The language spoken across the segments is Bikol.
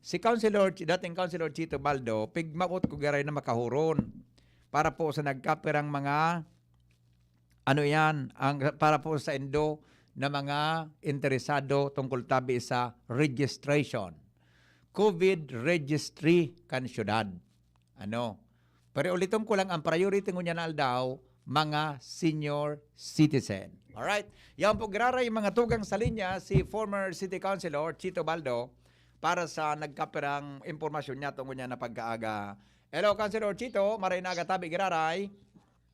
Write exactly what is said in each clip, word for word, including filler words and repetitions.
Si Councilor, dating Councilor Chito Baldo, pigmawot ko garay na makahuron para po sa nagkapirang mga, ano yan, ang, para po sa indo na mga interesado tungkol tabi sa registration. COVID registry kan syudad. Ano? Pero uliton ko lang, ang priority ngunyan na aldaw, mga senior citizen. Alright? Yan po, giraray, mga tugang sa linya, si former City Councilor Chito Baldo para sa nagkapirang impormasyon niya tungkol niya na pagkaaga. Hello, Councilor Chito. Maray na aga, tabi, giraray.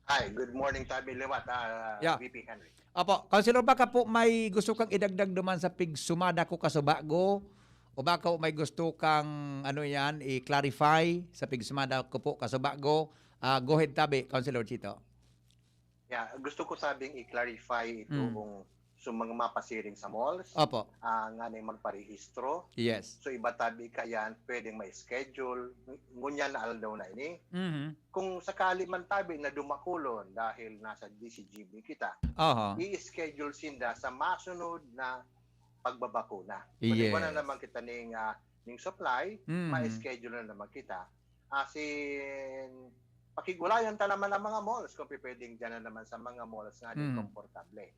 Hi, good morning, tabi liwat, ah, Yeah. V P Henry. Apo, Councilor, baka po may gusto kang idagdag duman sa pigsumada ko kasubago? O baka may gusto kang, ano yan, i-clarify sa pigsumada ko po kasubago? Ah, go ahead, tabi, Councilor Chito. Yeah, gusto ko sabing i-clarify ito Mm. kung sa mga mapasiring sa malls, Opo, ah, nga na magparehistro. Yes. So iba tabi kayan, pwedeng ma-schedule. Ngunyan na aldaw na ini. Mhm. Kung sakali man tabi na dumakulon dahil nasa D C G B kita, Aha. i-schedule sinda sa masunod na pagbabakuna. Pwede Yes. na naman kita ning, ah, ning supply, Mhm. ma-schedule na naman kita. Asin, pakigulayan ta naman ang mga malls kung pwedeng dyan na naman sa mga malls nga di Mm. komportable.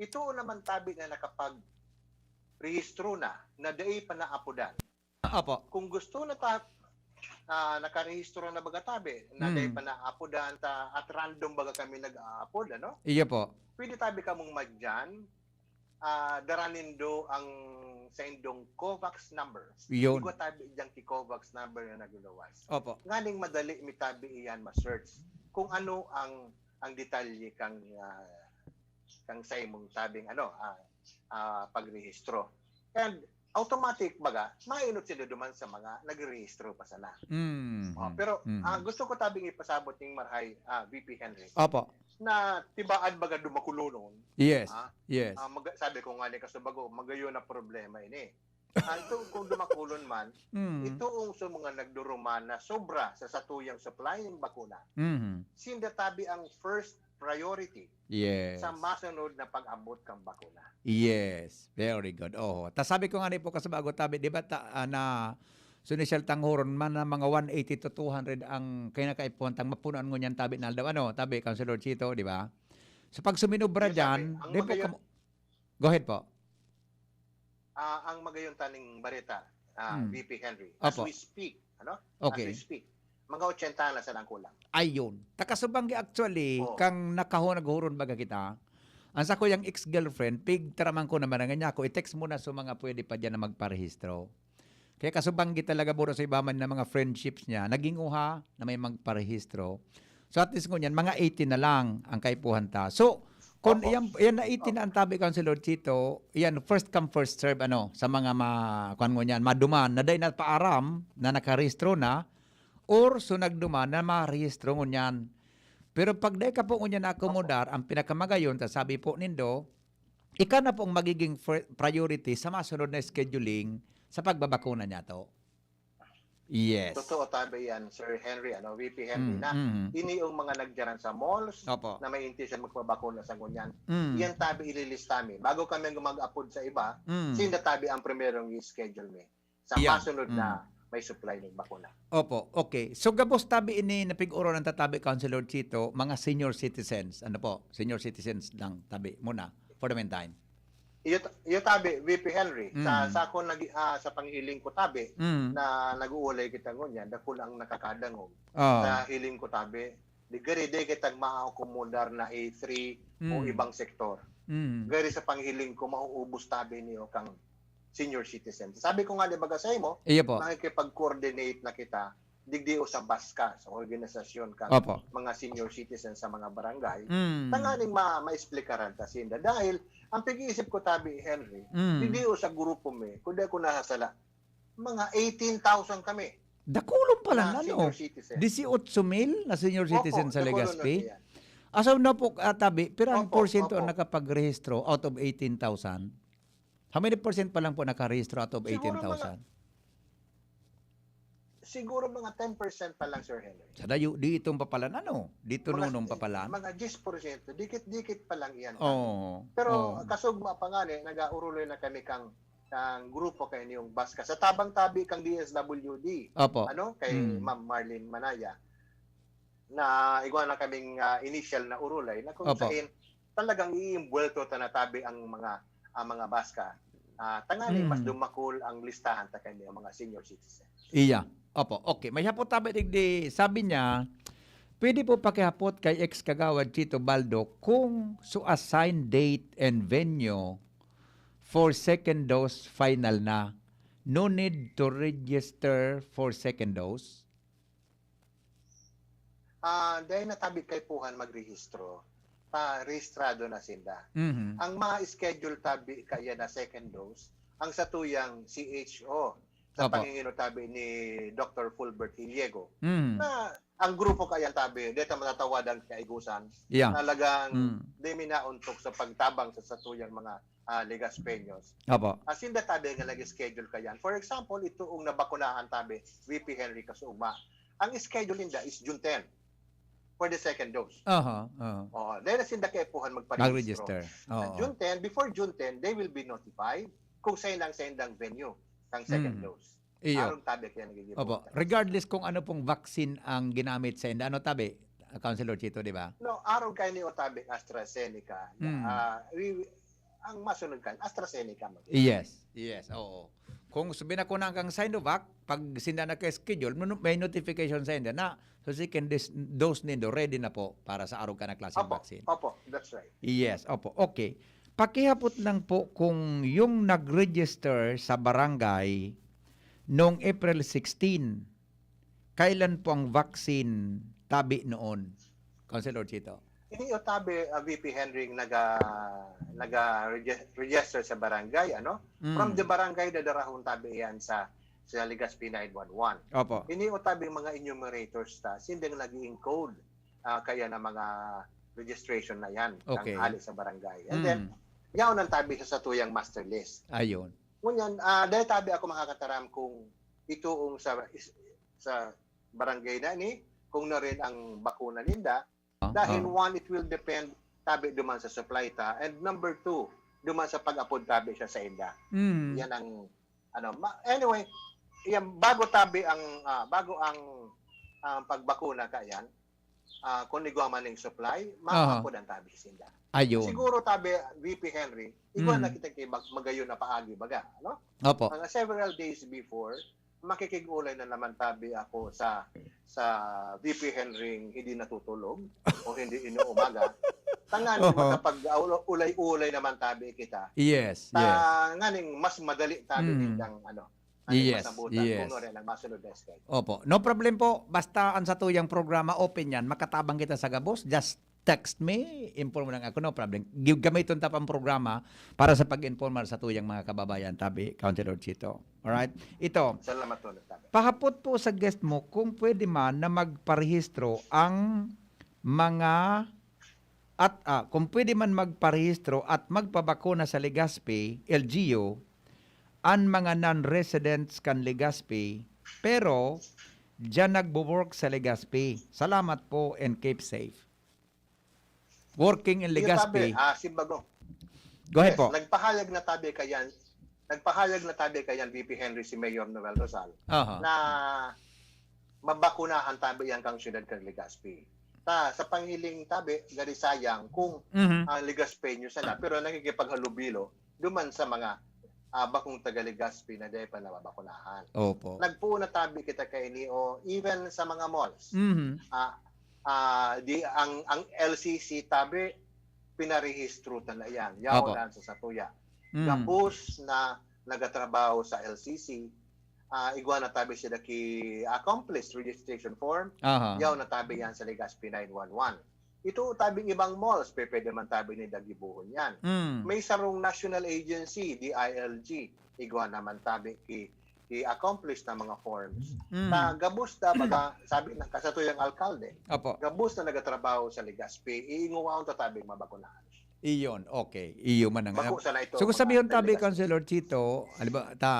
Ito naman tabi na nakapag-rehistro na, na dai pa naapodan. Opo. Kung gusto na ta, ah, nakarehistro na baga tabi, na Mm. dai pa naapodan ta, at random baga kami nag-aapod, ano? Iyo po. Pwede tabi kamong madyan, ah, dara nindo ang sa indong COVAX number. Yun. Igwa tabi dyan ki COVAX number na nagluluwas. Opo. Nganing madali mi tabi iyan ma-search kung ano ang ang detalye kang, ah, kang sa imong tabing ano, ah, ah, pagrehistro. And automatic baga, mainot sila duman sa mga nagrerehistro pa sana. Mm. Oh, pero Mm. ah, gusto ko tabing ipasabot ning marhay, ah, V P Henry, Opo. na tibaan baga dumakulonon, Yes. Ah, Yes. ah, mag- sabi ko nga ni kasubago, magayon na problema ini. Ah, ito kung dumakulon man, Mm. ito ang sa mga nagduruman na sobra sa satuyang supply ng bakuna. Mhm. Sinda tabi ang first priority Yes. sa masunod na pag-abot kang bakuna. Yes, very good. Oho. Ta sabi ko nga ni po kasubago tabi, di ba ta, ah, na so ni Shell Tanghoron man na mga one eighty to two hundred ang kinakaipuhan tang mapunuan ngunyan tabi na aldaw. Ano, tabi, Councilor Chito, di ba? So pag suminubra Yes, dyan, tabi. Ang di po magayon- kamo- Go ahead po. Ah, ang magayon taning bareta, ah, Hmm. V P Henry, as Apo. we speak, ano? Okay. As we speak, mga ochenta na sa kulang. Ayun. Takasubanggi actually, Oo. kang nakahunag-huron baga kita, ang sa kuyang ex-girlfriend, pigtaraman ko naman nga niya ako, i-text mo na sa mga pwede pa dyan na magparehistro. Kaya kasubanggi talaga buro sa iba man na mga friendships niya, naging uha na may magparehistro. So at least ngunyan, mga eighty na lang ang kaipuhan ta. So, kung Opo. yan, yan na eighty na ang tabi, Councilor Chito, yan, first come, first serve, ano, sa mga ma, kuwan ngunyan, maduman, na dahil na paaram na nakarehistro na, or so nagduman na marehistro ngunyan. Pero pag dahil ka po ngunyan na akomodar, ang pinakamagayon, ta sabi po nindo, ika na po ang magiging fir-, priority sa masunod na scheduling sa pagbabakuna niya to. Yes. Totoo tabi yan, Sir Henry, ano, V P Henry, Mm, na mm. ini yung mga nagdiyaran sa malls Opo. na may intention magpabakuna sa ngunyan. Mm. Yan tabi ililista mi. Bago kami mag-apod sa iba, Mm. sinda tabi ang primerong i-schedule mi sa Yan. masunod Mm. na may supply ng bakuna. Opo, okay. So gabos tabi ini na pig-oronan ta tabi, Councilor Chito, mga senior citizens. Ano po? Senior citizens lang tabi muna for the meantime. Iyo, iyo tabi, V P Henry, sa, Mm. sa akong nag, ah, sa panghiling ko tabi, Mm. na nag-uulay kita ngunyan, dakul ang nakakadangog. Ah. Sa hiling ko tabi, di gari di kita maakomodar na A three o Mm. ibang sektor. Mm. Gari sa panghiling ko, mauubos tabi niyo kang senior citizen. Sabi ko nga, di ba, sa imo, Iyo po. makikipag-coordinate na kita, digdi o sa baska, sa organisasyon kang Opo. mga senior citizen sa mga barangay, Mm. tanganing ma maesplikaran ta sinda. Dahil, ang pag-iisip ko tabi, Henry, Mm. digdi o sa grupo mi, kundi ako nahasala, mga eighteen thousand kami Dakulon pala na na, no? senior citizen. Disiotso mil na senior Opo, citizen sa dakulon Legazpi? na yan. As of now po, ah, tabi, pero ang Opo, porsyento ang opo. nakapagrehistro out of eighteen thousand? How many percent pa lang po nakarehistro out of Siguro mga eighteen thousand? Siguro mga ten percent pa lang, Sir Henry. Sa dayo, di itong papalan, ano? Di ito Mga, nunong papalan? Mga diyes porsyento, dikit-dikit pa lang iyan. Oo. Pero Oo. kasugma pa nga ni, nag-auruloy na kami kang kang grupo kay niyong Baska. Sa tabang tabi kang D S W D, Opo. ano, kay Mm. Ma'am Marlene Manaya, na igwa na kaming, ah, initial na urulay na kung Opo. sain talagang iimbwelto ta na tabi ang mga, ang mga Baska. Ah, tanganing mas Mm. dumakol ang listahan ta kay mga senior citizen. Iya. Opo. Okay. May hapot tabi digdi. Sabi niya, pwede po pakihapot kay ex-kagawad Chito Baldo kung so assign date and venue for second dose final na. No need to register for second dose? Ah, dai na tabi kaipuhan magrehistro. Pa, rehistrado na sinda. Mhm. Ang mga schedule tabi kaya na second dose, ang satuyang C H O, sa Opo. pangingino tabi ni Doctor Fulbert Hiliego, Mhm. na ang grupo kaya tabi, deta matatawadan kaigusan, Yeah. talagang Mm. di minaontok sa pagtabang sa satuyang mga, ah, Legaspeños. Opo. As in, tabi nga nag-schedule kayan. For example, itoong nabakunahan tabi, V P Henry Kasuma. Ang schedule ninda is June ten for the second dose. Aha, aha. Oo, dahil na sinda kaipuhan magparehistro. Mag-register. Ang Oo. June ten, before June ten, they will be notified kung sain ang saindang venue kang second Mm. dose. Iyo. Arog tabi kaya nagiging Opo. Regardless kung ano pong vaccine ang ginamit sa inda, ano tabi, Councilor Chito, di ba? No, arog kayo ni Otabi AstraZeneca. Mm. Ah, we, we- ang masunod kan AstraZeneca mag- Yes, yes, oo. Kung s- binakuna kang Sinovac, pag sinda nagka-schedule, may no- may notification sa inda na, so second dis- dose nindo, ready na po para sa arog ka na klaseng Opo, vaccine. opo, that's right. Yes, opo. Okay. Pakihapot lang po kung yung nag-register sa barangay noong April sixteen, kailan po ang vaccine tabi noon, Councilor Chito? Ini o tabi, ah, V P Henry naga, naga-register sa barangay, ano? Mm. From the barangay, dadarahon tabi yan sa, sa Legazpi nine one one. Opo. Ini o tabi mga enumerators ta, sindang nag-i-encode, ah, kaya na mga registration na yan, Okay. ang hali sa barangay. And Mm. then, yaon ang tabi sa satuyang master list. Ayun. Ngunyan, ah, dahil tabi ako makakataram kung itoong sa, is- sa barangay na ni, kung na rin ang bakuna ninda, Ah, dahil ah. one, it will depend tabi duman sa supply ta, and number two, duman sa pag-apod tabi siya sa inda. Mm. Yan ang, ano, ma- anyway, yan, bago tabi ang, ah, bago ang, ang pagbakuna ka yan, ah, kung igwa man ning supply, Aha. maapod ang tabi sa inda. Ayun. Siguro tabi, V P Henry, igwa Mm. na kita kay mag- magayon na paagi, baga, ano? Opo. Mga several days before, makikig-ulay na naman tabi ako sa, sa V P Henry hindi natutulog o hindi inuumaga. Tangan, Oho. makapag-ulay-ulay naman tabi kita. Yes, Ta, yes. nganing mas madali tabi Mm. nindang, ano, nganing Yes, masabutan yes. kung ano rin ang masunod na schedule. Opo. No problem po. Basta ang satuyang programa, open yan. Makatabang kita sa gabos. Just text me, inform lang ako, no problem. Gi- gamiton ta pang programa para sa pag-informal sa tuyang mga kababayan, tabi, Councilor Chito. Alright? Ito, Salamat ulit, tabi. pahapot po sa guest mo kung pwede man na magparehistro ang mga at, ah, kung pwede man magparehistro at magpabakuna sa Legazpi, L G U, ang mga non-residents kan Legazpi, pero diyan nagbo-work sa Legazpi. Salamat po and keep safe. Working in Iyo, Legazpi. tabi, ah, si Bago. Go ahead Yes, po. nagpahayag na tabi kayan, nagpahayag na tabi kayan V P Henry si Mayor Noel Rosal Aha. na mabakunahan tabi yan kang siyudad kang Legazpi. Ta, sa panghiling tabi, gari sayang kung Mhm. ang Legazpeño sana, pero nakikipaghalubilo duman sa mga, ah, bakong taga Legazpi na dai pa nababakunahan. Opo. Nagpuon na tabi kita kaini o even sa mga malls. Mhm. Ah, ah, di ang, ang L C C tabi, pinarehistro ta na yan. Yaon Opo. lang sa satuya. Mm. Gabos na nagatrabaho sa L C C, ah, igwa na tabi sila ki accomplice registration form. Aha. Yaon na tabi yan sa Legazpi nine one one. Ito tabing ibang malls, pe, pwede man tabi ni dagibuhon yan. Mm. May sarong national agency, D I L G, igwa naman tabi ki, ki accomplice na mga forms. Mm. Ta, gabos na baga, sabi ng kasatuyang alkalde, Opo. gabos na nagatrabaho sa Legazpi, iinguwaon ta tabing mabakunahan. Iyon, okay. Iyo man ang Bako sana ito, So, kung mga sabihon tabi, Legazpi. Councilor Chito, halimbawa, ta,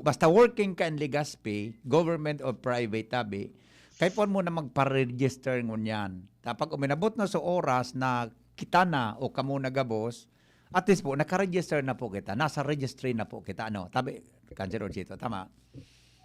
basta working ka in Legazpi, government or private tabi, kaipuhan mo na magpa-register ngunyan. Ta pag uminabot na sa oras na kita na o kamo na gabos, At least po, naka-register na po kita. Nasa registry na po kita, ano? Tabi, Councilor Chito, tama?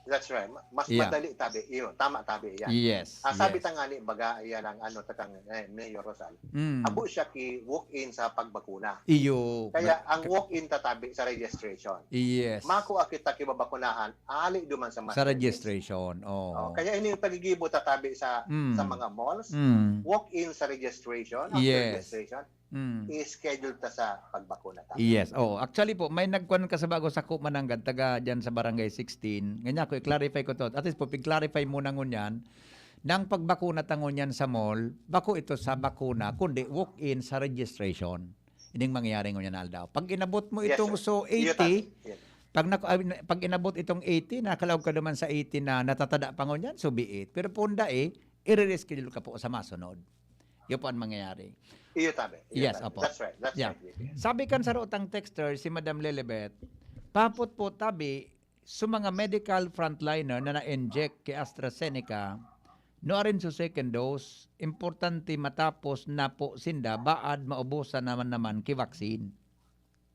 That's right. Ma- Mas Yeah. madali tabi. Iyo, tama tabi yan. Yes. Ah, sabi yes. ta nga ni baga, yan ang ano, takang eh, Mayor Rosal. Mm. Abo siya ki walk-in sa pagbakuna. Iyo. Kaya Ba- ang walk-in tatabi sa registration. Yes. Makua kita ki babakunahan, ali duman sa Sa master list. registration. Oh. Oh, kaya ini yung pagigibo tatabi sa Mm. sa mga malls. Mm. Walk-in sa registration, after Yes. registration, Mm. i-schedule ta sa pagbakuna ta. Yes. Oh, actually po, may nagkuan ka sa bago sa Mananggad, taga diyan sa Barangay sixteen. Nganya ko, i-clarify ko to. At least po, pig-clarify muna ngunyan. Nang pagbakuna ta ngunyan sa mall, bako ito sa bakuna, kundi walk-in sa registration. Ining mangyayari ngunyan na aldaw. Pag inabot mo Yes, itong sir. so Iyo, eighty, tabi. Yes. pag, nak- ah, pag inabot itong eighty, nakalaog ka naman sa eighty na natatada pa ngunyan, so be it. Pero po, dai, i-reschedule ka po sa masunod. Yun po ang mangyayari. Iyo, tabi. Iyo, Yes, tabi. opo. That's right. That's Yeah. right. Vivian. Sabi kan sa rotang texter, si Madam Lilibet, papot po tabi sa mga medical frontliner na na-inject kay AstraZeneca, nuarin sa second dose, importante matapos na po sinda, baad maubusan naman naman ki vaccine.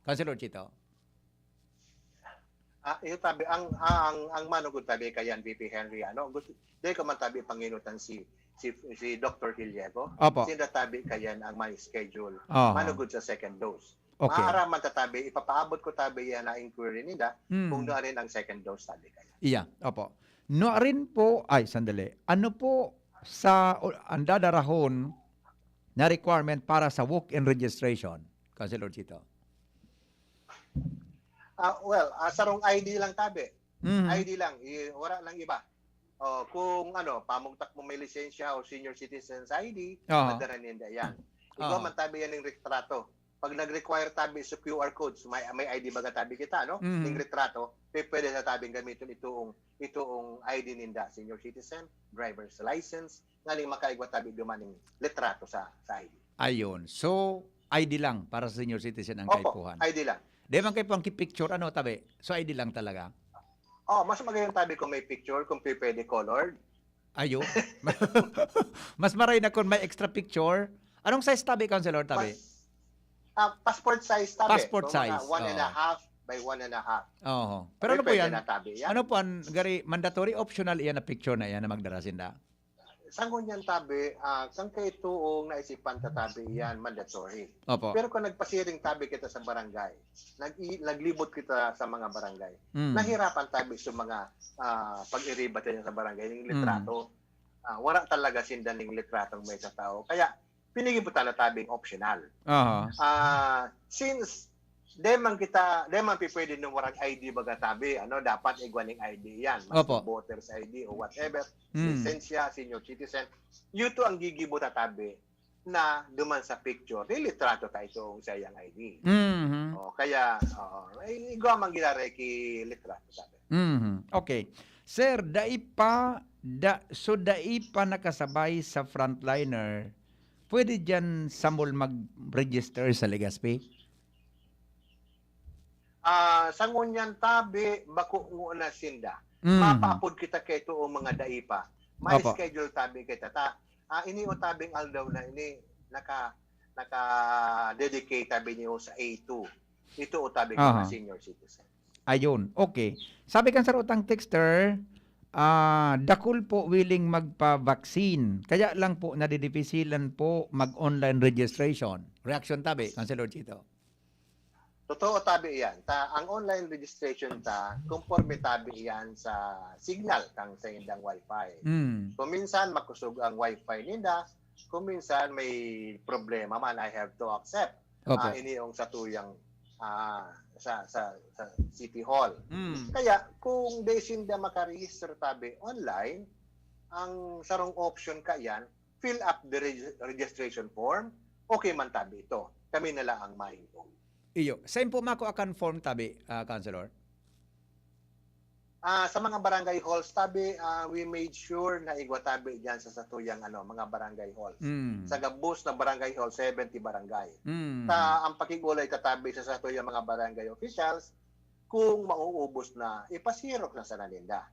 Councilor Chito. Ah, iyo tabi, ang ang ang manugod tabi kayan V P Henry, ano, gusto, di ko man tabi panginutan si si si Doctor Hiliego. Opo. Sinda tabi kayan ang may schedule. Aha. Manugod sa second dose. Okay. Maaraman ta tabi, ipapaabot ko tabi yan na inquiry nila Mm. kung nuarin ang second dose tabi kayan. Iya, opo. Nuarin po, ay, sandali. Ano po sa o- ang dadarahon na requirement para sa walk-in registration, Councilor Chito? Ah, well, ah, sarong I D lang tabi. Mhm. I D lang, i- wala lang iba. Oh, kung ano, pamugtak mo may lisensya o senior citizens I D, Aha. madara ninda yan. Ikaw Aha. man tabi yan ng retrato. Pag nag-require tabi sa Q R codes, may may I D baga tabi kita, no? Mhm. Ning retrato, pe- pwede na tabing gamiton itoong itoong I D ninda, senior citizen, driver's license, nganing makaigwa tabi duman ning litrato sa sa I D. Ayun. So, I D lang para sa senior citizen ang Opo, kaipuhan. I D lang. Di man kaipuhan ki picture, ano, tabi? So, I D lang talaga. Oh, mas magayon tabi kung may picture, kung pe- pwede colored. Ayo. Mas maray na kung may extra picture. Anong size tabi, Councilor, tabi? Pas, ah, passport size tabi. Passport So, mga size, one and a oo. half by one and a half. Oho. Pero May ano po pwede yan? Na tabi yan. Ano po ang gari, mandatory, optional iyan na picture na iyan na magdara sinda? Sa ngunyan tabi, ah, kang kaituong naisipan ta tabi yan, mandatory. Opo. Pero kung nagpasiring tabi kita sa barangay, nag naglibot kita sa mga barangay, Mm. nahirapan tabi sa mga ah, pag-iriba tayo sa barangay, yung Mm. litrato. Ah, wala talaga sinda ning litratong may sa tao. Kaya, pinigibutan na tabing optional. Aha. Ah, since di man kita, di man pi- pwede nung warang I D baga tabi, ano, dapat igwa ning I D yan. Mas Opo. Voter's I D o whatever, Mm. lisensya, senior citizen. Yuto ang gigibo ta tabi na duman sa picture, di litrato ta itong sa iyang I D. Mhm. O, kaya, oo, ay, igwa man ginareki litrato tabi. Mhm. Okay. Sir, dai pa, da, so dai pa nakasabay sa frontliner, pwede dyan sa mall mag-register sa Legazpi? Ah, sa ngunyan tabi, bako nguna sinda. Mhm. Mapaapod kita kay tuong mga dai pa. May Opo. Schedule tabi kita ta. Ah, ini o tabing aldaw na ini naka naka-dedicate tabi niyo sa A two. Ito o tabi Aha. Mga senior citizen. Ayun, okay. Sabi kan sa rotang texter, ah, dakul po willing magpa-vaccine. Kaya lang po nadidipisilan po mag-online registration. Reaction tabi, Councilor Chito. Totoo tabi iyan. Ta, ang online registration ta, conforme tabi iyan sa signal kang sa indang wifi. Mm. Kung minsan makusog ang wifi ninda, kung minsan may problema man, I have to accept. Opo. Ah, ini yung sa tuyang ah, sa, sa, sa City Hall. Mm. Kaya kung di sinda makaregister tabi online, ang sarong option ka yan, fill up the reg- registration form, okay man tabi ito. Kami na lang ang mahimbong. Iyo. Saan po mako akan form tabi, ah, Councilor? Ah, sa mga barangay halls tabi, ah, we made sure na igwa tabi diyan sa satuyang ano, mga barangay halls. Mm. Sa gabos na barangay hall, seventy barangay. Mm. Ta ang pakigulay tatabi sa satuyang mga barangay officials, kung mauubos na, ipasirok na sana ninda.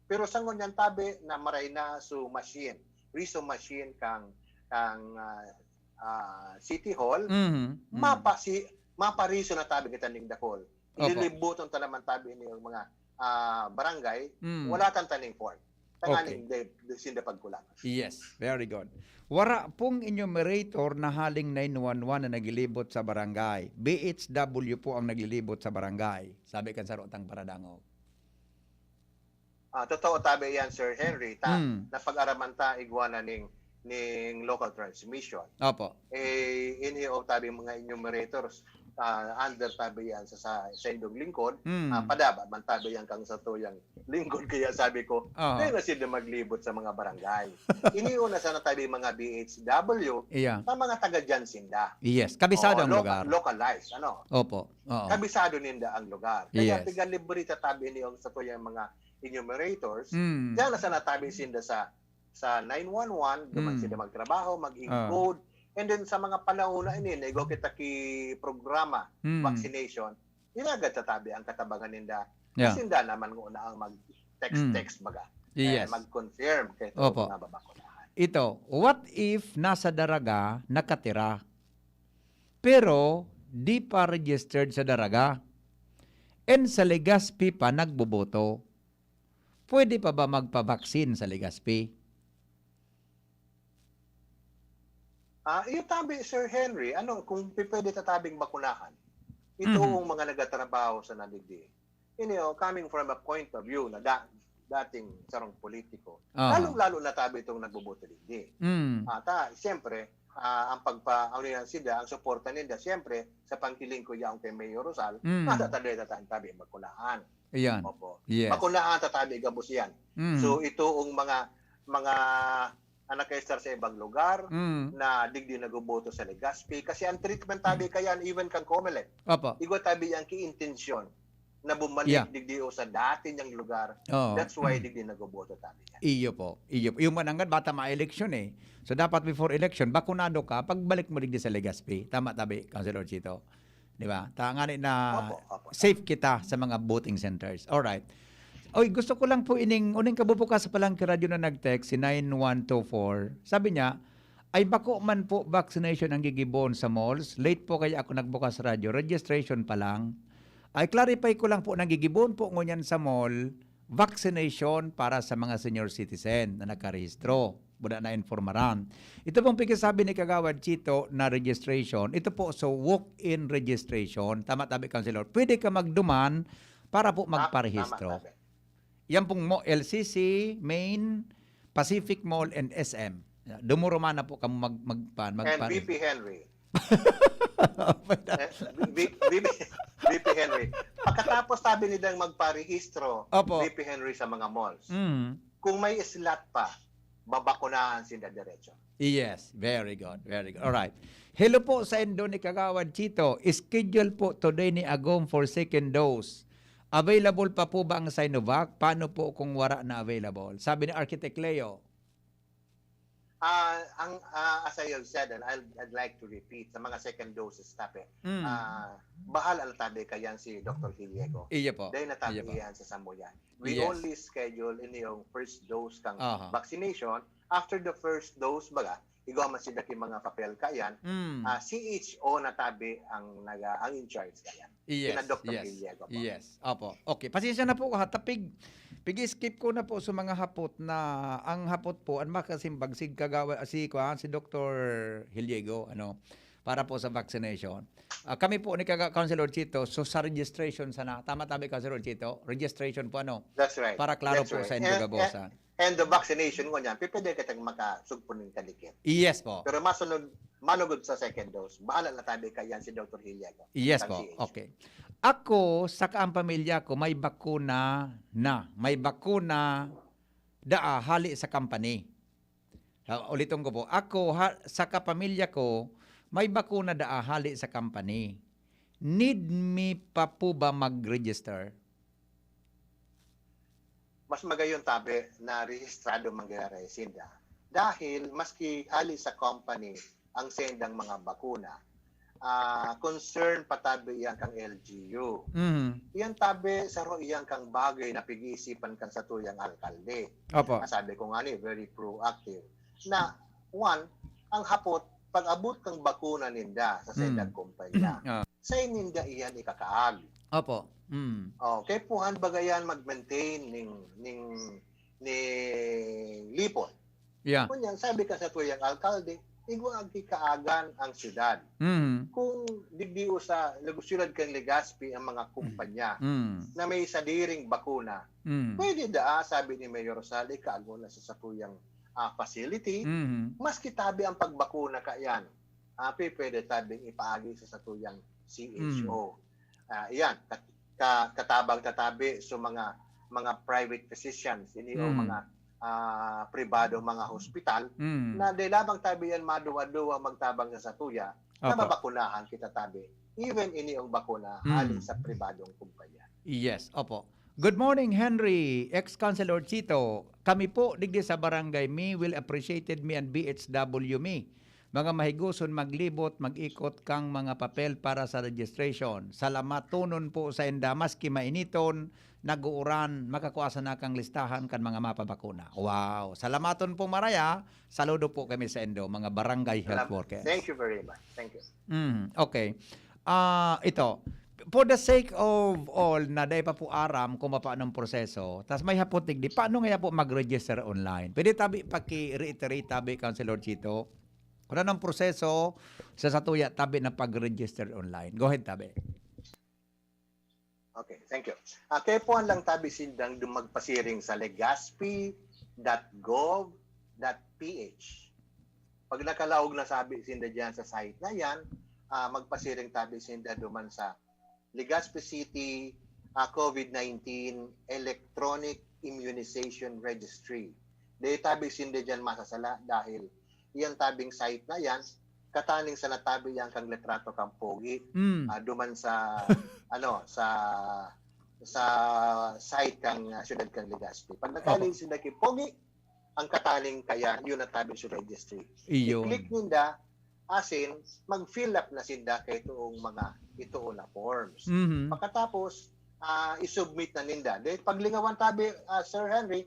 Pero sa ngunyan tabi na maray na so machine, reso machine kang kang ah, ah, City Hall, Mhm. Mm. mapasi mapariso na tabi kita ning dakul. Opo. Ililibutan ta naman tabi ini yung mga, ah, barangay, Mm. wala tan taning form. Tanganing Okay. de-, de-, sinda pagkulang. Yes, very good. Wara pong enumerator na haling nine one one na naglilibot sa barangay. B H W po ang naglilibot sa barangay, sabi kan saro tang paradangog. Ah, totoo tabi yan, Sir Henry. Ta, Mm. napag-araman ta igwa na ning, ning local transmission. Opo. Eh, ini o tabi mga enumerators, ah, under tabi yan sa, sa, sa indong lingkod. Mm. Ah, padaba man tabi yan kang sa tuyang lingkod. Kaya sabi ko, Aha. "Dahil na sila maglibot sa mga barangay." Ini o na sana tabi mga B H W, Iya. sa mga taga dyan sinda. Yes, kabisado Oo, ang loca-, lugar. localized, ano? Opo. Oo. Kabisado ninda ang lugar. Kaya Yes. piga libre ta tabi ini o sa tuyang mga enumerators, Mm. diyan na sana tabi sinda sa, sa nine one one, duman Mm. sila magtrabaho, mag-encode. Ah. And then sa mga panahon na ini, naigo kita ki programa, Mm. vaccination, inagad ta tabi ang katabangan ninda. Yeah. Kasi sinda naman nguna ang mag-text, Mm. text baga. Eh, Yes. mag-confirm kay Opo. mga babakunahan. Ito, what if nasa Daraga nakatira? Pero di pa registered sa Daraga. And sa Legazpi pa nagboboto. Pwede pa ba magpa-vaccine sa Legazpi? Ah, iyo tabi, Sir Henry, ano, kung pipwede ta tabing bakunahan, ito Mhm. ang mga nagtatrabaho sa nadigdi. Ini, oh, coming from a point of view na da-, dating sarong politiko, Ah. lalong-lalo na tabi itong nagboboto digdi. Mm. Ah, ta, siyempre, ah, ang pagpa-, ano yan sila, ang suporta ninda, siyempre, sa pangkiling ko yaon kay Mayor Rosal, Mm. nasa tabi, tabi, tabi, bakunahan. Ayan. Opo. Yes. Bakunahan ta tabi, gabos yan. Mm. So, ito ang mga, mga, ah, nakaestar sa ibang lugar Mm. na digdi nagboboto sa Legazpi. Kasi ang treatment tabi Mm. kayan, even kang Comelec, Opo. igwa tabi ang kiintensyon na bumalik Yeah. digdi o sa dati niyang lugar. Oo. That's why Mm. digdi nagboboto tabi yan. Iyo po. Iyo po. Yung mananggad, bata ma-eleksyon eh. So, dapat before election, bakunado ka, pagbalik mo digdi sa Legazpi. Tama tabi, Councilor Chito. Di ba? Tangani na Opo, opo. safe kita sa mga voting centers. Alright. Oy, gusto ko lang po ining, uning kabubukas pa lang ki radyo na nag-text, si nine one two four. Sabi niya, "Ay, bako man po vaccination ang gigibohon sa malls. Late po kaya ako nagbukas radyo. Registration pa lang." Ay, clarify ko lang po, nagigibohon po ngunyan sa mall, vaccination para sa mga senior citizen na nakarehistro. Buda na informaran. Ito pong pagkasabi ni Kagawad Chito na registration, ito po, so walk-in registration. Tama, tabi, Councilor. Pwede ka magduman para po Ta-, magparehistro. tama, tabi. Yan pong mo, L C C, Main, Pacific Mall, and S M. Dumuruma na po kamo mag-, magpa-, And magpa-, V P Henry. Eh, V-, V-, V P Henry. Pagkatapos, sabi nila magparehistro, Opo. V P Henry sa mga malls. Mm. Kung may slot pa, babakunahan sila diretso. Yes, very good, very good. All right. Hello po sa indo ni Kagawad Chito. Schedule po today ni Agom for second dose. Available pa po ba ang Sinovac? Paano po kung wara na available? Sabi ni Architect Leo. Ah, ang, ah, as I have said, and I'll, I'd like to repeat, sa mga second doses, tabi, Mm. ah, bahala na tabi kayan si Doktor Hiliego. Iya po. Dahil na tabi Iya po. yan sa samuyan. We Yes. only schedule ini yung first dose kang Aha. vaccination. After the first dose, baga, igwa man sila ki mga papel kayan, Mm. ah, C H O na tabi ang naga-, ang in charge kayan. Yes, Kina Doktor yes, Hiliego po. yes. Opo. Okay, pasensya na po ha, tapig, pig-skip ko na po sa mga hapot na, ang hapot po, ang makasimbag si Kagawa-, si, kuwan, si Doktor Hiliego, ano, para po sa vaccination. Ah, kami po ni Kaga-, Councilor Chito, so sa registration sana. Tama, tabi, Councilor Chito? Registration po, ano? That's right. Para klaro That's po right. sa indo And, gabosan. and, and the vaccination ko niyan, pipwede kitang makasugpon ng kadikit. Yes po. Pero masunod, manugod sa second dose. Bahala na tabi kayan si Doktor Hiliego. Yes Sa po. C H. Okay. Ako, saka ang pamilya ko, may bakuna na. May bakuna daa hali sa company. Ah, ulitin ko po. Ako, ha, saka pamilya ko, may bakuna daa hali sa company. Need me pa po ba mag-register? Mas magayon tabi na rehistrado man giraray sinda. Dahil maski hali sa company ang sendang mga bakuna, ah, concern pa tabi iyan kang L G U. Mhm. Iyan tabi, saro iyan kang bagay na pig-iisipan kan satuyang alkalde. Opo. Ah, sabi ko nga ni, very proactive. Na, one, ang hapot, pag-abot kang bakuna ninda sa Mm. sendang kumpanya. Ah. Sa ninda iyan ikakaag. Opo. Mm. Oh, kay puhan bagayan mag-maintain ning ning ning lipot. Yeah. Kunyan, sabi ka sa tuyang alkalde, igwa agi kaagan ang syudad. Mm. Kung digdi sa lag-, syudad kan Legazpi ang mga kumpanya Mm. na may sadiring bakuna, Mm. pwede daa, sabi ni Mayor Rosal, ikaago na sa satuyang ah, facility, Mm. maski tabi ang pagbakuna kayan, ah, pe-, pwede tabing ipaagi sa satuyang C H O. Ah, iyan, kat-, ka-, katabang tatabi sa mga mga private physicians, ini o Mm. mga ah, pribadong mga hospital Mm. na di lamang tabi yan maduwa-duwa magtabang sa satuya, Opo. nababakunahan kita tabi. Even ini ang bakuna Mm. hali sa pribadong kumpanya. Yes, opo. Good morning, Henry, ex-Councilor Chito. Kami po, digdi sa Barangay Mi, will appreciated me and B H W Mi. Mga mahigoson maglibot, mag-ikot kang mga papel para sa registration. Salamatonon po sa inda, maski mainiton, nag-uuran, makakua sana kang listahan kan mga mapabakuna. Wow! Salamaton po, Maraya. Saludo po kami sa indo, mga barangay health Salam-, workers. Thank you very much. Thank you. Mm, okay. Ah, ito, for the sake of all na dai pa po aram kung paano ang proseso, tas may hapot digdi, paano nga po mag-register online? Pwede tabi paki-reiterate tabi, Councilor Chito, kung anong proseso sa satuya tabi na pag-register online. Go ahead, tabi. Okay, thank you. Ah, kaya po lang tabi sindang dum-, magpasiring sa legazpi dot gov dot P H. Pag nakalaog na sabi sinda diyan sa site na yan, ah, magpasiring tabi sinda duman sa Legazpi City ah, COVID nineteen Electronic Immunization Registry. Di tabi sinda diyan masasala dahil iyan tabing site na yan, kataning sa natabi yan kang litrato kang pogi, Mm. ah, duman sa, ano, sa sa site kang ah, siyudad kang Legazpi. Pag nakaling sila kay pogi, ang kataning kaya yun ang tabi sa registry. Iyon. I-click ninda, asin, mag-fill up na sinda kay itoong mga itoon na forms. Mhm. Pagkatapos, ah, i-submit na ninda. Then, paglingawan tabi, ah, Sir Henry,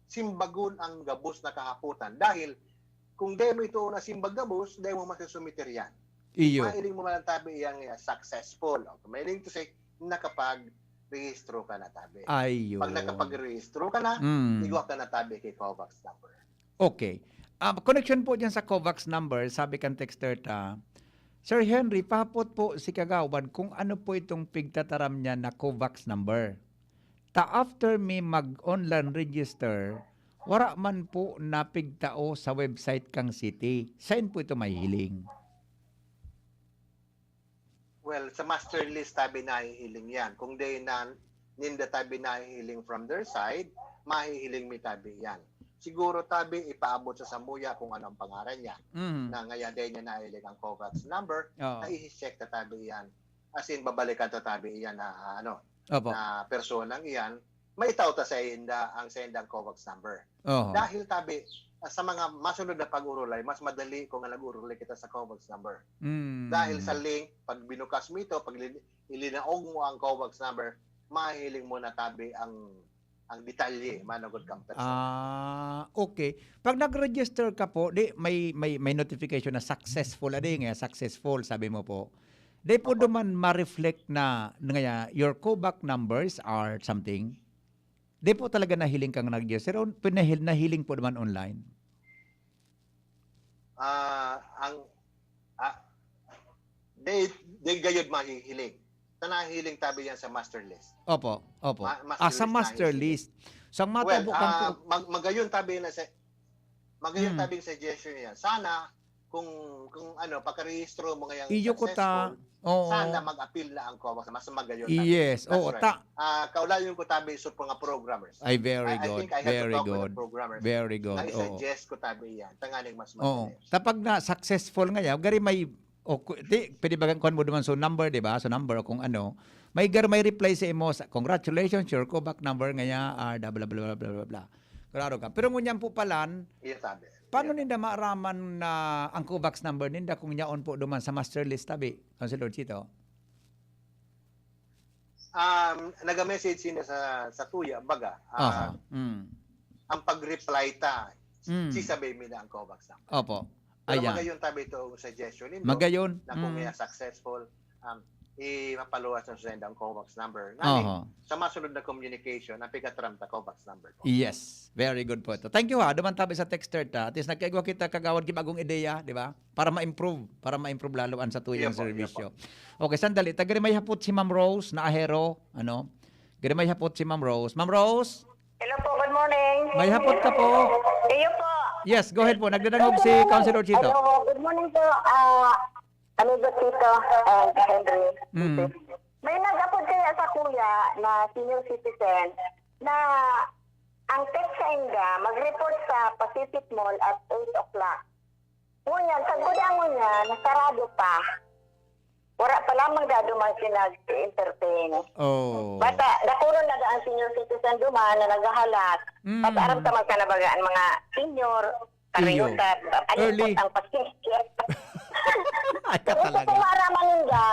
simbagon ang gabos na kahapotan. Dahil, kung di mo ito na simbag gabos, di mo masusumiter yan. Iyo. Mailing mo man ang tabi iyang uh, successful. O, mailing to say, nakapag-rehistro ka na tabi. Ayo. Pag nakapag-rehistro ka na, Mm. igwa ka na tabi kay COVAX number. Okay. Ah, connection po dyan sa COVAX number, sabi kan texter ta, Sir Henry, pahapot po si Kagawad kung ano po itong pigtataram niya na COVAX number. Ta after mi mag-online register, wara man po napigtao sa website kang city. Saan po ito mahihiling? Well, sa master list tabi nahihiling yan. Kung di na ninda tabi nahihiling from their side, mahihiling mi tabi yan. Siguro tabi ipaabot sa samuya kung ano ang pangaran niya. Mhm. Na ngaya di niya nahiling ang COVAX number, Oo. na i-check ta tabi yan. As in, babalikan ta tabi yan na ano, Opo. na personang iyan, maitaw ta sa inda ang sa indang COVAX number. Oho. Dahil tabi, sa mga masunod na pag-urulay, mas madali kung nag-urulay kita sa COVAX number. Mm. Dahil sa link, pag binukas mo ito, pag lin-, ilinaog mo ang COVAX number, mahiling mo na tabi ang ang detalye, manugod kang personal. Ah, okay. Pag nag-register ka po, di may may may notification na successful, adi nga successful, sabi mo po. Di po Opo. Duman ma-reflect na nga your COVAX numbers are something. Di po talaga nahiling kang nag-register, o pinahil-, nahiling po naman online. Ah, ang ah, di, di gayud mahihiling. Sa nahiling tabi yan sa master list. Opo, opo. Ma-, master Ah, sa list master nahihiling. List. So, ang Well, matabo kang ah, po- mag- magayon tabi na sa magayon Hmm. tabi ang suggestion niya. Sana kung kung ano, pagkarehistro mo ngayang Iyo ko ta. successful, Oo. Sana mag-appeal na ang COVAX. Mas magayon tabi. Yes, That's oo, right. ta. Ah, kaulayon ko tabi sa mga programmers. Ay, very I, I good. think I have to Very talk with good. the programmers. Very good. Na Oo. i-suggest ko tabi yan. Tanganing mas Oo. madali. Tapag na successful nga yan, gari may, o, ku-, di, pwede ba kuan mo duman so number, di ba? So number o kung ano, may gar may reply sa imo, sa, "Congratulations, your COVAX number nga ya, ah, bla, bla, bla, bla, bla, bla." Klaro ka. Pero ngunyan po palan, Iya tabi. paano Iya. ninda maaraman na ang COVAX number ninda kung yaon po duman sa master list tabi, Councilor Chito? Um, naga-message sila sa sa tuya, baga. Ah, Aha. Mm. ang pag-reply ta, Mm. sisabay mi na ang COVAX number. Opo. Pero Ayan. Magayon tabi ito ang suggestion nindo Magayon. Na kung Mm. iya successful, um, ipapaluwas na sa sendang COVAX number. Ngani, Aha. sa masunod na communication, ang pigataram ta COVAX number po. Yes. Very good po ito. Thank you ha. Duman tabi sa texter ta. At least nagkaigwa kita kagawad ki bagong ideya, di ba? Para ma-improve. Para ma-improve lalo ang sa tuyang Iya po, iya serbisyo. Okay, sandali. Tagari may hapot si Ma'am Rose na ahero. Ano? Gari may hapot si Ma'am Rose. Ma'am Rose? Hello po, good morning. May hapot ka po. Iyo po. Yes, go ahead po. Nagdadangog si Councilor Chito. Hello, good morning po. Ah, Amigo Tito and Henry. Mm. May nag-apod kaya sa kuya na senior citizen na ang text sa inda, mag-report sa Pacific Mall at eight o'clock. Ngunyan, sagkod ang ngunyan, sarado pa. Wala pa lamang daduman siya nag-entertain. Oh. Bata, dakuron na ang senior citizen duman na naghahalat. Mm. At aram ka man ka na baga ang mga senior, Iyo. Karayot at Early. Ang pasensya. Ay, ka Kung talaga. Kung maraman ninda,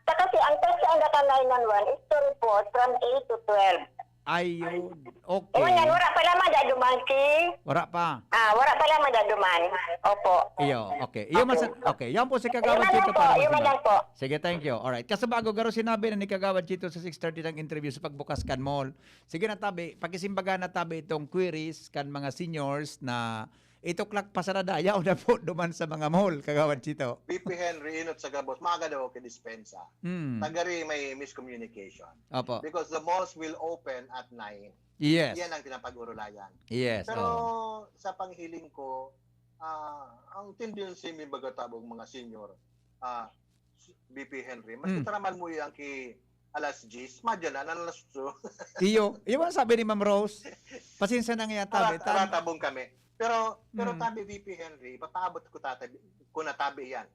sa kasi ang text sa Angatan nine one one is to report from eight to twelve. Ayun. Okay. Ngunyan, wala pa naman daduman si... Wala pa. Ah, wala pa naman daduman. Opo. Iyo, okay. Iyo, okay. Mas, okay. Yan po si Kagawad Chito po, para mas... Sige, thank you. Alright. Kasi bago garo sinabi na ni Kagawad Chito sa six thirty ng interview sa pagbukas kan mall. Sige na, tabi. Pakisimbaga na, tabi, itong queries kan mga seniors na Eight o'clock pa sana dayaw na po duman sa mga mall, Kagawad Chito. V P Henry, inot sa gabos, maaga daw ako dispensa. Mm. Tagari may miscommunication. Opo. Because the malls will open at nine. Yes. Yan ang pinapag-urulayan. Yes. Pero oh. Sa panghiling ko, uh, ang tendency may baga tabong mga senior, uh, V P Henry, mas mm. Kataraman mo yan ki alas diyes, madya na, alas otso. Iyo, iyo ang sabi ni Ma'am Rose. Pasensya na nga yata. Arat, tabi, arat abong kami. Pero, pero mm. Tabi V P Henry, ipapaabot ko tatabi, ko na tabi yan.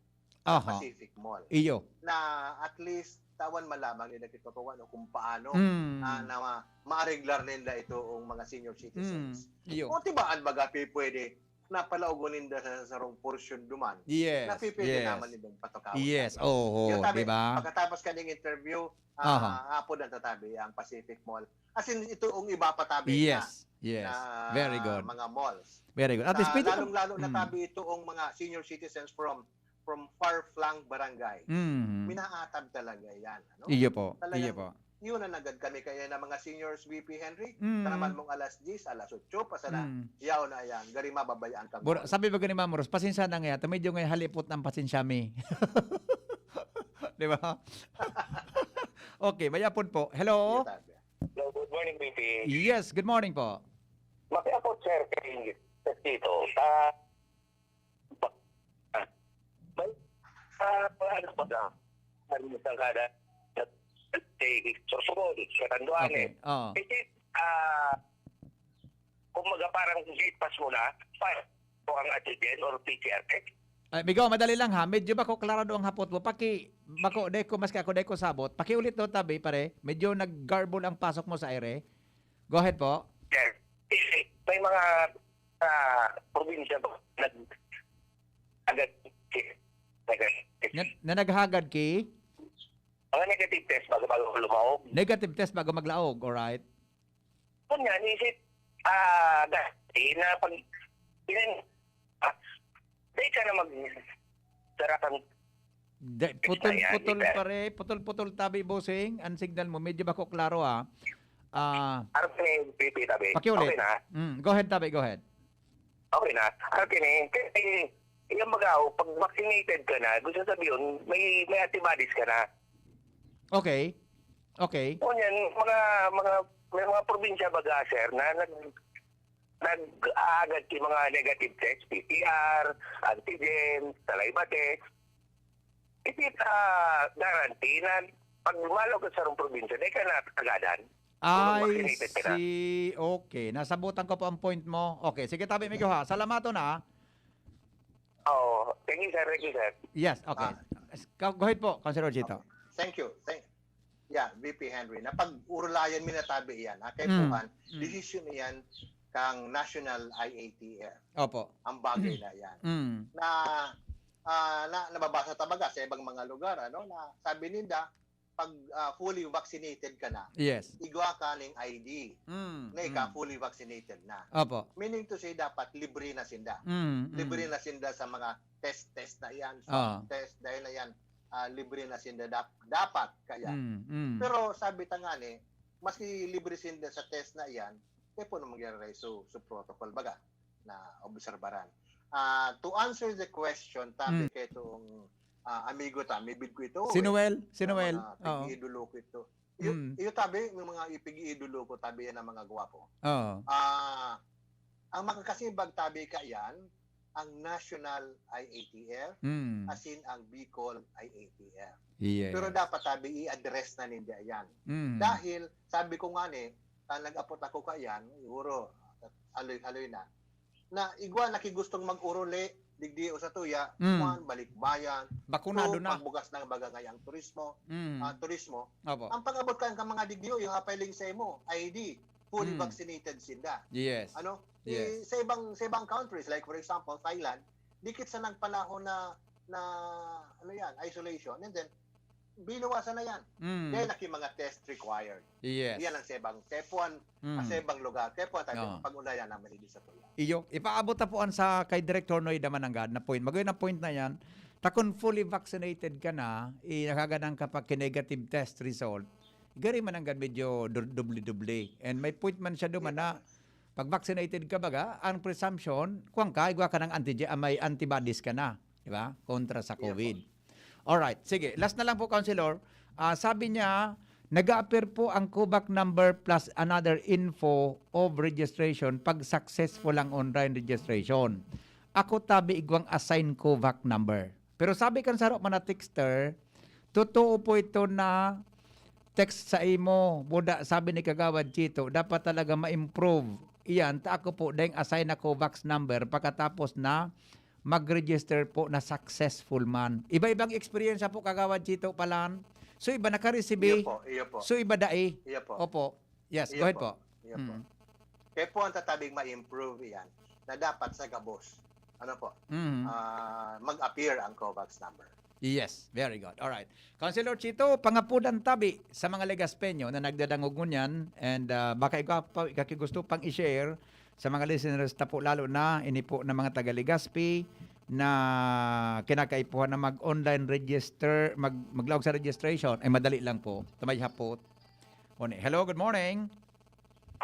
Aha. Pacific Mall. Iyo. Na at least, tawan man lamang yung nakikagawa no, kung paano mm. Uh, na ma- maareglar ninda ito ang mga senior citizens. Mm. Iyo. O diba, ang baga pwede napalaogon ninda sa sarong porsyon duman, yes, napipwede yes. Naman nindang patukawan. Yes, oo, oh, oh, di ba? Pagkatapos kaning interview, uh, uh-huh. Apod ang tatabi ang Pacific Mall. As in, ito ang iba patabi yes, na, yes. Na very good. Mga malls. Very good. At least, lalong-lalo mm. Natabi ito ang mga senior citizens from from far-flung barangay. Mm. Minaatab talaga yan. Ano? Iyo po. Talagang, iyo po. Yun na nagad kami kaya na mga seniors V P Henry, mm. Tanaman mong alas diyes, alas otso, pa sana, mm. Yaw na yan, gari mababayaan kang Bur- sabi ba gani Ma'am Rose, pasensya na nga, medyo nga halipot ng pasensya mi. Di ba? Okay, mayapon po. Hello? Hello, good morning, V P. Yes, good morning po. Makiapot, sir, kay Tito. Sa Ah, may, ah, ano ba na? Ano sa kada? Sa Sorsogon, sa Tanduanes. Okay, oo. Kasi, ah, kumbaga parang gate pass mo na, pa, o ang antigen or P C R test. Ay, Migo, madali lang ha. Medyo bako klarado ang hapot mo. Paki, bako, dai ko, maski ako, dai ko sabot. Pakiulit daw tabi, pare. Medyo nag-garble ang pasok mo sa aire. Go ahead po. Sir, may mga sa probinsya ba nag agad nag- Na, na naghagad ki? Mga negative test bago bago lumaog. Negative test bago maglaog, alright. Kung nga, naisip, ah, dati na pag, yun, ah, di ka na mag, sarakan De, putol, putol pare, putol, putol tabi, bossing. Ang signal mo, medyo bako klaro, ah. Ah, Araw ni P P tabi. Pakiulit. Okay na. Mm, go ahead, tabi, go ahead. Okay na. Akin eh, kasi yung baga, oh, pag vaccinated ka na, gusto sabihin, may, may antibodies ka na. Okay. Okay. O yan, mga, mga, may mga probinsya baga, sir, na nag, nag-aagad ki mga negative test, P C R, antigen, saliva test. Is it a guarantee na pag lumalaw ka sa sarong probinsya, di ka na kagadan? I see. Okay. Nasabutan ko po ang point mo. Okay. Sige, tabi, Migo, ha. Salamaton, ha. Oo. Thank you, sir. Thank you, sir. Yes, okay. Ah. Go ahead po, Councilor Chito. Thank you. Thank, yeah, V P Henry. Na pag-urulayan mi na tabi iyan, ha? Kay mm. Puhan, mm. Desisyon iyan kang National I A T F. Opo. Ang bagay na iyan. Mm. Na, ah, na nababasa ta baga sa ibang mga lugar, ano, na sabi ninda, pag, ah, fully vaccinated ka na, yes. Igwa ka ning I D. Mm, na ika mm. Fully vaccinated na. Opo. Meaning to say, dapat libre na sinda. Mm, libre mm. Na sinda sa mga test-test na iyan, swab ah. Test, dahil na iyan. ah, libre na sinda dap-, dapat kaya. Mm, mm. Pero sabi ta nga ni, maski libre sinda sa test na iyan, kaya po naman giraray so, so protocol baga na obserbaran. Ah, to answer the question, tabi Mm. kay itong ah, amigo ta, may bid ko ito. Si eh. Noel, si Ang Noel. mga Oo. pag-iidolo ko ito. Iyo, Mm. iyo tabi, may mga ipag-iidolo ko, tabi yan ang mga gwapo. Oo. Ah, ang makakasimbag tabi ka yan, ang National I A T F, Mm. asin ang Bicol I A T F. Yes. Pero dapat tabi i-address na ninda yan. Mm. Dahil, sabi ko nga ni, ah, nag-apot ako ka yan, siguro, haloy-haloy na, na igwa na ki gustong mag-uruli, digdi o sa tuya, Mm. kuwan, balikbayan, Bakunado kung na. pagbukas ng baga ngayang turismo, Mm. ah, turismo, Opo. ang pag-abot kan ka mga digdi o, yung hapay ling sa imo, I D, fully Mm. vaccinated sinda. Yes. Ano? Yes. Eh, sa ibang sa ibang countries, like for example, Thailand, dikit sa nagpanahon na na ano yan, isolation, and then binuwasan na yan. Mm. Kaya naki mga test required. Yes. Yan ang sa ibang, kaya puwan, Mm. sa ibang lugar, kaya puwan tayo, Oo. pag-ulayan naman hindi sa tuya. Iyo, ipaabot na po an sa kay Director Noy Damananggad na point. Magayon na point na yan. Takon fully vaccinated ka na, i nakaganang ka pa ki negative test result, gari man ang medyo dur- dubli-dubli. And may point man siya duman na pag vaccinated ka baga, ang presumption, kuwan ka, igwa ka ng antigen, ah, may antibodies ka na, di ba? Kontra sa Iya po. COVID. Alright, sige. Last na lang po, Councilor. Ah, sabi niya, nag-a-appear po ang COVAC number plus another info of registration pag successful ang online registration. Ako tabi igwang assign COVAC number. Pero sabi kan saro man na texter, totoo po ito na text sa imo. Buda, sabi ni Kagawad Chito, dapat talaga ma-improve. Iyan, ta ako po, dahil assign na COVAC number pagkatapos na mag-register po na successful man. Iba-ibang eksperyensya po, Kagawad Chito, palan. So, iba nakareceive. Iyo po, iyo po. So, iba dai. Iyo po. Opo. Yes, Iyo go ahead po. po. Iyo po. Mm. Kaya po ang tatabing ma-improve yan na dapat sa gabos. Ano po? Mm. Ah, mag-appear ang COVAC number. Yes, very good. All right. Councilor Chito, pangapudan tabi sa mga Legaspeño na nagdadangog ngunyan, and ah, baka ikaw pa, ikaw gusto pang i-share sa mga listeners ta po, lalo na ini po na mga taga Legazpi na kinakaipuhan na mag-online register, mag maglaog sa registration, ay madali lang po. Tamay hapot. One. Hello, good morning.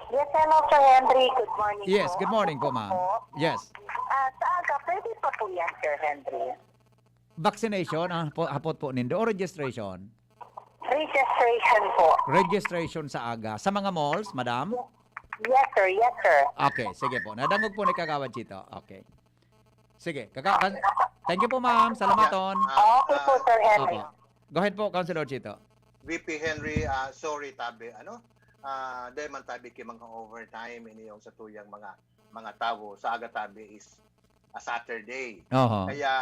Yes, hello, Sir Henry. Good morning Yes, po. good morning po, Ako ma'am. po. Yes. Ah, sa aga, pwede pa po yan, Sir Henry. Vaccination, ah, po, hapot po nindo, o registration? Registration po. Registration sa aga. Sa mga malls, madam? Yes, sir. Yes, sir. Okay, sige po. Nadangog po ni Kagawad Chito. Okay. Sige, kaka kan- thank you po, ma'am. Salamaton. Ah, Okay po, ah, Sir Henry. Opo. Go ahead po, Councilor Chito. V P Henry, ah, sorry tabi, ano? Ah, dahil man tabi ki mga overtime, ini yung sa tuyang mga mga tawo, sa aga tabi is a Saturday. Oho. Kaya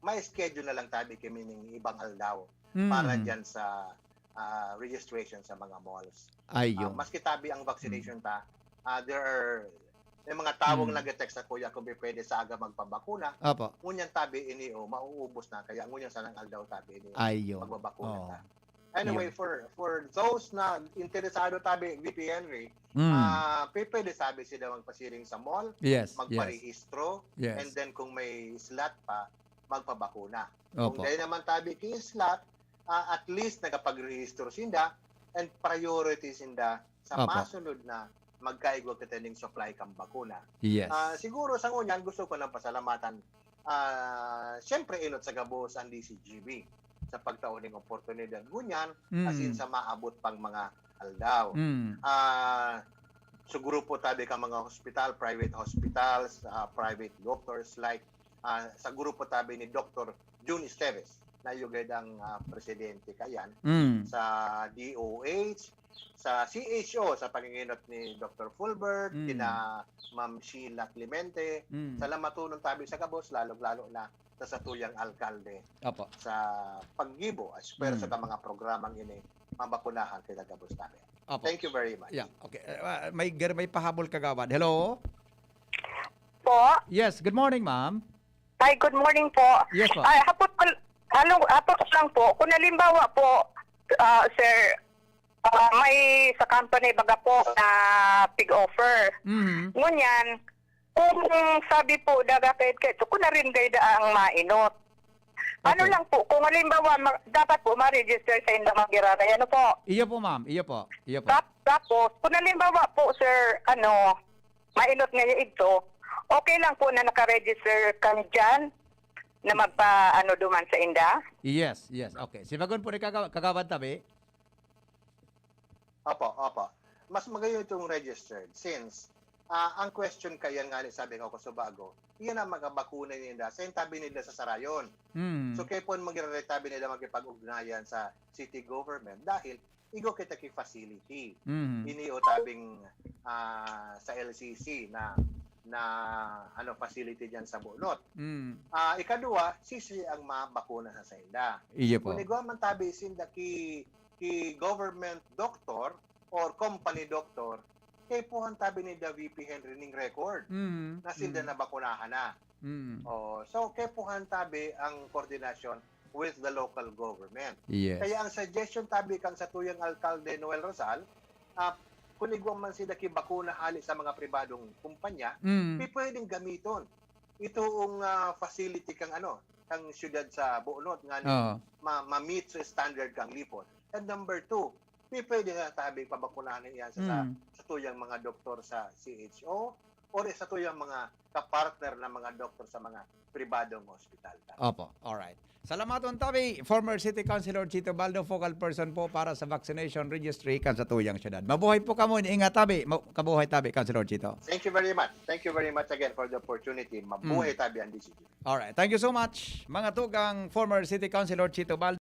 may schedule na lang tabi kami ng ibang aldaw Mm. para dyan sa ah, registration sa mga malls. Ayun. Ah, maski tabi ang vaccination ta, ah, there are may mga tawong Mm. nag-text sa kuya kung pwede sa aga magpabakuna. Opo. Ngunyan tabi ini o mauubos na kaya ngunyan sanang aldaw tabi ini Ayun. magbabakuna Oo. ta. Anyway, for for those na interesado tabi V P Henry, Mm. ah, pe- pwede sabi sila magpasiring sa mall, Yes, yes. magparehistro, Yes. and then kung may slot pa, magpabakuna. Opo. Kung dahil naman tabi ki slot, ah, at least nakapagrehistro sinda and priority sinda sa Opo. masunod na magkaigwa kita ning supply kang bakuna. Yes. Ah, siguro sa ngunyan gusto ko lang pasalamatan, ah, siyempre inot sa gabos ang D C G B sa pagtao ning oportunidad ngunyan, Mm. asin sa maabot pang mga aldaw. Mm. Ah, sa grupo tabi ka mga hospital, private hospitals, ah, private doctors, like ah, sa grupo tabi ni Doctor Jun Esteves, na yugad ang ah, presidente kayan Mm. sa D O H, sa C H O, sa panginginot ni Doctor Fulbert, Mm. kina Ma'am Sheila Clemente. Mm. Salamaton tabi sa gabos, lalong-lalo na sa satuyang alkalde Opo. sa paggibo, espero Mm. sa mga programang ini, mabakunahan kila gabos tabi. Opo. Thank you very much. Yeah, okay. Uh, may gar- may pahabol, Kagawad. Hello? Po? Yes, good morning, ma'am. Hi, good morning po. Yes po. Ay, hapot ko, halong, hapot ko lang po. Kung halimbawa po, ah, sir, ah, may sa company baga po na pig-offer. Mhm. Ngunyan, kung sabi po, daga kahit kahit, kung na rin kayo ang mainot. Ano Okay. lang po, kung halimbawa, ma- dapat po ma-register sa inda magiraray, ano po? Iyo po, ma'am. Iyo po. Iyo po. Tap- tapos, kung halimbawa po, sir, ano, mainot nga ito, okay lang po na naka-register kami dyan na magpa-ano duman sa inda? Yes, yes. Okay. Sibagon po ni Kagaw- Kagawad Tabi. Opo, opo. Mas magayon itong registered since ah, ang question kaya nga ni sabi ko, Kusubago, iyan ang mga bakuna ninda, sa tabi nila sa sarayon. Mm. So, kaya po magre-retabi nila makipag-ugnayan sa city government dahil igo kita ki facility. Mm. Ini o tabing ah, sa L C C na na ano facility diyan sa Bunot. Mm. Ah, ikadua, sisi ang mabakuna sa sainda. Iyo po. Kung igwa man tabi sinda ki ki government doctor or company doctor, kaipuhan tabi ni da V P Henry ning record Mm, na sinda mm. nabakunahan na. Mm. Oh, so kaipuhan tabi ang koordinasyon with the local government. Yes. Kaya ang suggestion tabi kan satuyang alkalde Noel Rosal, ah, kung igwa man sila kibakuna hali sa mga pribadong kumpanya, Mm. di pwedeng gamiton itong ah, facility kang ano, kang siyudad sa Boonot nga Oo. ma- ma-meet sa standard kang Lipon. And number two, di pwede na tabi pabakunahan iyan sa, sa, Mm. sa tuyang mga doktor sa C H O or sa tuyang mga kapartner na mga doktor sa mga pribadong ospital. Opo, alright. Salamaton tabi, former City Councilor Chito Baldo, focal person po para sa vaccination registry kan sa tuyang syudad. Mabuhay po kamo, ingat tabi, ma- kabuhay tabi, Councilor Chito. Thank you very much. Thank you very much again for the opportunity. Mabuhay Mm. tabi ang D C G. Alright, thank you so much, mga tugang, former City Councilor Chito Baldo.